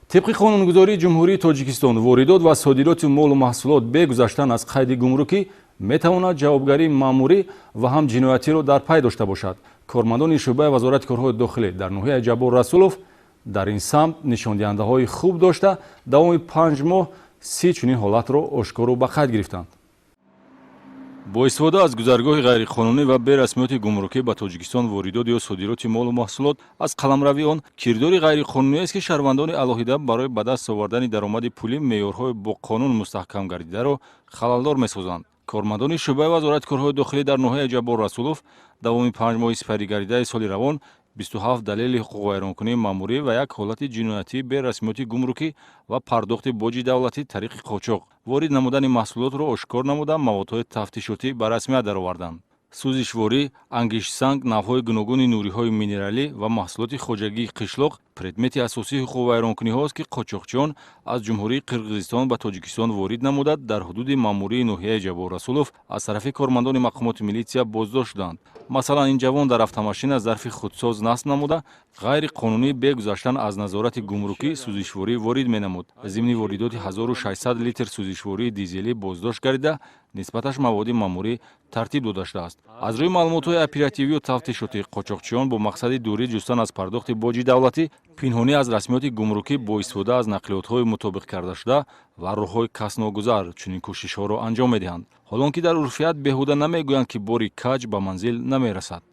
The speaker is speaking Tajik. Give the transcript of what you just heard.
Тибқи қонунгузории Ҷумҳурии Тоҷикистон, воридот ва содироти молу маҳсулот бе гузаштан аз қайди гумрукӣ метавонад ҷавобгарии маъмурӣ ва ҳам ҷиноятиро дар пай дошта бошад. Кормандони шӯъбаи Вазорати корҳои дохилӣ дар ноҳияи Ҷаббор Расулов дар ин самт нишондиҳандаҳои хуб дошта, давоми 5 моҳ 30 чунин ҳолатро ошкору ба қайд гирифтанд. Бо истифода аз гузаргоҳи ғайриқонунӣ ва берасмиёти гумрукӣ ба Тоҷикистон воридот ё содироти молу маҳсулот аз қаламрави он кирдори ғайриқонуниест, ки шаҳрвандони алоҳида барои ба даст овардани даромади пулӣ меъёрҳои бо қонун мустаҳкам гардидаро халалдор месозанд. Кормандони шӯъбаи Вазорати корҳои дохилӣ дар ноҳияи Ҷаббор Расулов давоми 5 моҳи сипаригардидаи соли равон 27 далели ҳуқуқвайронкунии маъмурӣ ва як ҳолати ҷиноятии берасмиёти гумрукӣ ва пардохти боҷи давлатӣ тариқи қочоқ ворид намудани маҳсулотро ошкор намуда, маводҳои тафтишотӣ ба расмият дароварданд. Сӯзишворӣ, ангиштсанг, навъҳои гуногуни нуриҳои минералӣ ва маҳсулоти хоҷагии қишлоқ предмети асосии ҳуқуқвайронкуниҳост, ки қочоқчиён аз Ҷумҳурии Қирғизистон ба Тоҷикистон ворид намуда, дар ҳудуди маъмурии ноҳияи Ҷаббор Расулов аз тарафи кормандони мақомоти милитсия боздошт шуданд. Масалан, ин ҷавон дар автомашина зарфи худсоз насб намуда, ғайриқонунӣ бе гузаштан аз назорати гумрукӣ сӯзишворӣ ворид менамуд. Зимни воридоти 1600 литр сӯзишвории дизелӣ боздошт гардида, нисбаташ маводи маъмурӣ тартиб дода шудааст. Аз рӯи маълумотҳои оперативию тафтишотӣ, қочоқчиён бо мақсади дурӣ ҷустан аз пардохти боҷи давлатӣ, пинҳонӣ аз расмиёти гумрукӣ бо истифода аз нақлиётҳои мутобиқ кардашуда ва роҳҳои касногузар чунин кӯшишҳоро анҷом медиҳанд. Ҳолон ки дар урфият беҳуда намегӯянд, ки бори каҷ ба манзил намерасад.